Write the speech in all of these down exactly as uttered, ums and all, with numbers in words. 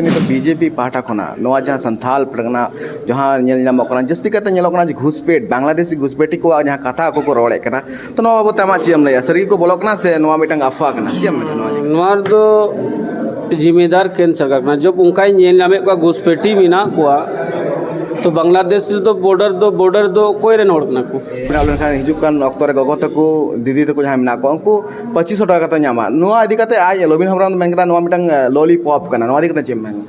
ᱱᱤᱛᱚᱜ ᱵᱤᱡᱮᱯᱤ ᱯᱟᱦᱴᱟ ᱠᱷᱚᱱᱟᱜ ᱱᱚᱣᱟ ᱡᱟᱦᱟᱸ ᱥᱟᱱᱛᱷᱟᱞ ᱯᱟᱨᱜᱟᱱᱟ ᱡᱟᱦᱟᱸ ᱧᱮᱞ ᱧᱟᱢᱚᱜ ᱠᱟᱱᱟ, ᱡᱟᱹᱥᱛᱤ ᱠᱟᱭᱛᱮ ᱧᱮᱞᱚᱜ ᱠᱟᱱᱟ ᱡᱮ ᱜᱷᱩᱥᱯᱮᱴ, ᱵᱟᱝᱞᱟᱫᱮᱥᱤ ᱜᱷᱩᱥᱯᱮᱴᱤ ᱠᱚᱣᱟᱜ ᱡᱟᱦᱟᱸ ᱠᱟᱛᱷᱟ ᱠᱚᱠᱚ ᱨᱚᱲᱮᱫ ᱠᱟᱱᱟ, ᱛᱚ ᱱᱚᱣᱟ ᱵᱟᱵᱚᱛ ᱛᱮ ᱟᱢᱟᱜ ᱪᱮᱫ ᱮᱢ ᱞᱟᱹᱭᱟ? ᱥᱟᱹᱨᱤ ᱜᱮᱠᱚ ᱵᱚᱞᱚᱜ ᱠᱟᱱᱟ ᱥᱮ ᱱᱚᱣᱟ ᱢᱤᱫᱴᱟᱝ ᱟᱯᱷᱣᱟ ᱠᱟᱱᱟ? ᱪᱮᱫ ᱮᱢ ᱢᱮᱱᱟ ᱱᱚᱣᱟ ᱤᱫᱤ ᱠᱟᱛᱮ? ᱱᱚᱣᱟ ᱨᱮᱫᱚ ᱡᱤᱢᱤᱫᱟᱨ ᱠᱮᱱ ᱥᱚᱨᱠᱟᱨ ᱠᱟᱱᱟ᱾ ᱡᱚᱵ ᱚᱱᱠᱟᱧ ᱧᱮᱞ ᱧᱟᱢᱮᱫ ᱠᱚᱣᱟ, ᱜᱷᱩᱥᱯᱮᱴᱤ ᱢᱮᱱᱟᱜ ᱠᱚᱣᱟ, ᱛᱚ ᱵᱟᱝᱞᱟᱫᱮᱥ ᱨᱮᱫᱚ ᱵᱚᱨᱰᱟᱨ ᱫᱚ, ᱵᱚᱨᱰᱟᱨ ᱫᱚ ᱚᱠᱚᱭ ᱨᱮᱱ ᱦᱚᱲ ᱠᱟᱱᱟ ᱠᱚ? ᱢᱮᱱᱟᱜ ᱞᱮᱱᱠᱷᱟᱱ ᱦᱤᱡᱩᱜ ᱠᱟᱱ ᱚᱠᱛᱚ ᱨᱮ ᱜᱚᱜᱚ ᱛᱟᱠᱚ, ᱫᱤᱫᱤ ᱛᱟᱠᱚ ᱡᱟᱦᱟᱸᱭ ᱢᱮᱱᱟᱜ ᱠᱚᱣᱟ, ᱩᱱᱠᱩ ᱯᱚᱸᱪᱤᱥ ᱥᱚ ᱴᱟᱠᱟ ᱠᱟᱛᱮ ᱧᱟᱢᱟ᱾ ᱱᱚᱣᱟ ᱤᱫᱤ ᱠᱟᱛᱮ ᱟᱡ ᱞᱚᱵᱤᱱ ᱦᱮᱢᱵᱨᱚᱢ ᱢᱮᱱ ᱠᱮᱫᱟ ᱱᱚᱣᱟ ᱢᱤᱫᱴᱟᱝ, ᱮ, ᱞᱚᱞᱤᱯᱚᱯ ᱠᱟᱱᱟ᱾ ᱱᱚᱣᱟ ᱤᱫᱤ ᱠᱟᱛᱮ ᱪᱮᱫ ᱮᱢ ᱢᱮᱱᱟ?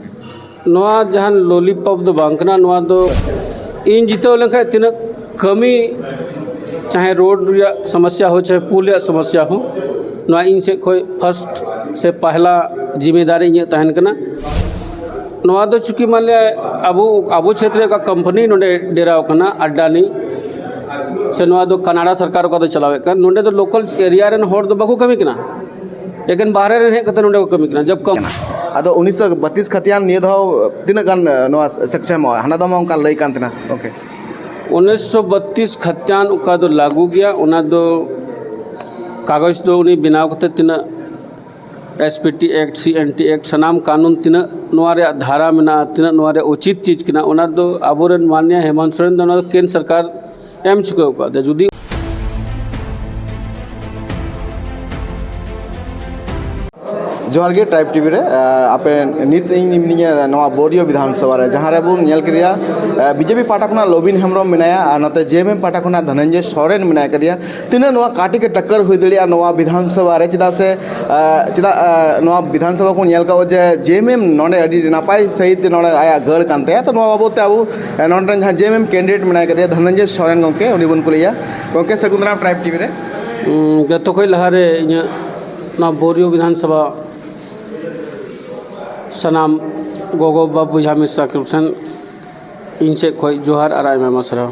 ᱱᱚᱣᱟ ᱡᱟᱦᱟᱱ ᱞᱚᱞᱤᱯᱚᱯ ᱫᱚ ᱵᱟᱝ ᱠᱟᱱᱟ᱾ ᱱᱚᱣᱟ ᱫᱚ ᱤᱧ ᱡᱤᱛᱟᱹᱣ ᱞᱮᱱᱠᱷᱟᱱ ᱛᱤᱱᱟᱹᱜ ᱠᱟᱹᱢᱤ, ᱪᱟᱦᱮ ᱨᱳᱰ ᱨᱮᱭᱟᱜ ᱥᱚᱢᱚᱥᱭᱟ ᱦᱳ, ᱪᱟᱦᱮ ᱯᱩᱞ ᱨᱮᱭᱟᱜ ᱥᱚᱢᱚᱥᱭᱟ ᱦᱳ, ᱱᱚᱣᱟ ᱤᱧ ᱥᱮᱫ ᱠᱷᱚᱱ ᱯᱷᱟᱥᱴ ᱥᱮ ᱯᱟᱦᱞᱟ ᱡᱤᱢᱮᱫᱟᱨᱤ ᱤᱧᱟᱹᱜ ᱛᱟᱦᱮᱱ ᱠᱟᱱᱟ᱾ ᱱᱚᱣᱟ ᱫᱚ ᱪᱩᱸᱠᱤ ᱢᱟᱱᱮ ᱟᱵᱚ, ᱟᱵᱚ ᱪᱷᱮᱛᱨᱚ ᱚᱠᱟ ᱠᱳᱢᱯᱟᱱᱤ ᱱᱚᱰᱮ ᱰᱮᱨᱟᱣ ᱠᱟᱱᱟ, ᱟᱰᱟᱱᱤ, ᱥᱮ ᱱᱚᱣᱟ ᱫᱚ ᱠᱟᱱᱟᱰᱟ ᱥᱚᱨᱠᱟᱨ ᱚᱠᱟ ᱫᱚ ᱪᱟᱞᱟᱣᱮᱫ ᱠᱟᱱ, ᱱᱚᱰᱮ ᱫᱚ ᱞᱳᱠᱟᱞ ᱮᱨᱤᱭᱟ ᱨᱮᱱ ᱦᱚᱲ ᱫᱚ ᱵᱟᱠᱚ ᱠᱟᱹᱢᱤ ᱠᱟᱱᱟ, ᱮᱠᱮᱱ ᱵᱟᱦᱨᱮ ᱨᱮᱱ ᱦᱮᱡ ᱠᱟᱛᱮ ᱱᱚᱰᱮ ᱠᱚ ᱠᱟᱹᱢᱤ ᱠᱟᱱᱟ᱾ ᱡᱚᱵ ᱠᱚᱢ ᱟᱫᱚ ᱩᱱᱤᱥᱥᱚ ᱵᱟᱛᱤᱥ ᱠᱷᱟᱛᱤᱭᱟᱱ ᱱᱤᱭᱟᱹ ᱫᱷᱟᱣ ᱛᱤᱱᱟᱹᱜ ᱜᱟᱱ, ᱮ, ᱱᱚᱣᱟ ᱥᱮᱠᱥᱮᱢᱚᱜᱼᱟ? ᱦᱟᱱᱟ ᱫᱷᱟᱣ ᱢᱟ ᱚᱱᱠᱟ ᱞᱟᱹᱭ ᱠᱟᱱ ᱛᱟᱦᱮᱱᱟ ᱜᱚᱢᱠᱮ᱾ ᱩᱱᱤᱥᱥᱚ ᱵᱟᱛᱤᱥ ᱠᱷᱟᱛᱤᱭᱟᱱ ᱚᱠᱟ ᱫᱚ ᱞᱟᱹᱜᱩ ᱜᱮᱭᱟ, ᱚᱱᱟ ᱫᱚ ᱠᱟᱜᱚᱡᱽ ᱫᱚ ᱩᱱᱤ ᱵᱮᱱᱟᱣ ᱠᱟᱛᱮ ᱛᱤᱱᱟᱹᱜ ᱮᱥ ᱯᱤ ᱴᱤ ᱮᱠᱴ, ᱥᱤ ᱮᱱ ᱴᱤ ᱮᱠᱴ, ᱥᱟᱱᱟᱢ ᱠᱟᱹᱱᱩᱱ ᱛᱤᱱᱟᱹᱜ ᱱᱚᱣᱟ ᱨᱮᱭᱟᱜ ᱫᱷᱟᱨᱟ ᱢᱮᱱᱟᱜᱼᱟ, ᱛᱤᱱᱟᱹᱜ ᱱᱚᱣᱟ ᱨᱮᱭᱟᱜ ᱩᱪᱤᱛ ᱪᱤᱡᱽ ᱠᱟᱱᱟ, ᱚᱱᱟ ᱫᱚ ᱟᱵᱚᱨᱮᱱ ᱢᱟᱱᱱᱤᱭᱟ ᱦᱮᱢᱚᱱᱛ ᱥᱚᱨᱮᱱ ᱫᱚ ᱚᱱᱟ ᱫᱚ ᱠᱮᱱ ᱥᱚᱨᱠᱟᱨ ᱮᱢ ᱪᱩᱠᱟᱹᱣ ᱠᱟᱫᱟ᱾ ᱡᱩᱫᱤ ᱡᱚᱦᱟᱨ ᱜᱮ ᱴᱨᱟᱭᱤᱵᱽ ᱴᱤᱵᱷᱤ ᱨᱮ, ᱟᱸ, ᱟᱯᱮ ᱱᱤᱛ ᱤᱧ ᱢᱤᱱᱟᱹᱧᱟ ᱱᱚᱣᱟ ᱵᱳᱨᱤᱭᱳ ᱵᱤᱫᱷᱟᱱ ᱥᱚᱵᱷᱟ ᱨᱮ, ᱡᱟᱦᱟᱸ ᱨᱮᱵᱚᱱ ᱧᱮᱞ ᱠᱮᱫᱮᱭᱟ, ᱟᱸ, ᱵᱤᱡᱮᱯᱤ ᱯᱟᱦᱴᱟ ᱠᱷᱚᱱᱟᱜ ᱞᱚᱵᱤᱱ ᱦᱮᱢᱵᱨᱚᱢ ᱢᱮᱱᱟᱭᱟ ᱟᱨ ᱱᱚᱛᱮ ᱡᱮ ᱮᱢ ᱮᱢ ᱯᱟᱦᱴᱟ ᱠᱷᱚᱱᱟᱜ ᱫᱷᱚᱱᱚᱱᱡᱚᱭ ᱥᱚᱨᱮᱱ ᱢᱮᱱᱟᱭ ᱠᱟᱫᱮᱭᱟ᱾ ᱛᱤᱱᱟᱹᱜ ᱱᱚᱣᱟ ᱠᱟᱹᱴᱤ ᱠᱮ ᱴᱟᱠᱠᱟᱨ ᱦᱩᱭ ᱫᱟᱲᱮᱭᱟᱜᱼᱟ ᱱᱚᱣᱟ ᱵᱤᱫᱷᱟᱱ ᱥᱚᱵᱷᱟ ᱨᱮ? ᱪᱮᱫᱟᱜ ᱥᱮ, ᱟᱸ, ᱪᱮᱫᱟᱜ, ᱟᱸ, ᱱᱚᱣᱟ ᱵᱤᱫᱷᱟᱱ ᱥᱚᱵᱷᱟ ᱵᱚᱱ ᱧᱮᱞ ᱠᱟᱜᱼᱟ ᱡᱮ ᱡᱮ ᱮᱢ ᱮᱢ ᱱᱚᱰᱮ ᱟᱹᱰᱤ ᱱᱟᱯᱟᱭ ᱥᱟᱺᱦᱤᱡ ᱛᱮ ᱱᱚᱰᱮ ᱟᱭᱟᱜ ᱜᱟᱹᱲ ᱠᱟᱱ ᱛᱟᱭᱟ᱾ ᱛᱚ ᱱᱚᱣᱟ ᱵᱟᱵᱚᱛ ᱛᱮ ᱟᱵᱚ, ᱟᱸ, ᱱᱚᱰᱮ ᱨᱮᱱ ᱡᱟᱦᱟᱸ ᱡᱮ ᱮᱢ ᱮᱢ ᱠᱮᱱᱰᱤᱰᱮᱴ ᱢᱮᱱᱟᱭ ᱠᱟᱫᱮᱭᱟ ᱫᱷᱚᱱᱚᱱᱡᱚᱭ ᱥᱚᱨᱮᱱ ᱜᱚᱢᱠᱮ, ᱩᱱᱤ ᱵᱚᱱ ᱠᱩᱞᱤᱭᱟ᱾ ᱜᱚᱢᱠᱮ, ᱥᱟᱹᱜᱩᱱ ᱫᱟᱨᱟᱢ ᱴᱨᱟᱭᱤᱵᱽ ᱴᱤᱵᱷᱤ ᱨᱮ᱾ ᱩᱸ, ᱡᱚᱛᱚ ᱠᱷᱚᱱ ᱞᱟᱦᱟᱨᱮ ᱤᱧᱟᱹᱜ ᱱᱚᱣᱟ ᱵᱳᱨᱤᱭᱳ ᱵᱤᱫᱷᱟᱱ ᱥᱚᱵᱷᱟ ᱥᱟᱱᱟᱢ ᱜᱚᱜᱚ ᱵᱟᱵᱟ ᱵᱚᱭᱦᱟ ᱢᱤᱥᱨᱟ ᱠᱚ ᱥᱮᱱ ᱤᱧ ᱥᱮᱫ ᱠᱷᱚᱱ ᱡᱚᱦᱟᱨ ᱟᱨ ᱟᱭᱢᱟ ᱟᱭᱢᱟ ᱥᱟᱨᱦᱟᱣ᱾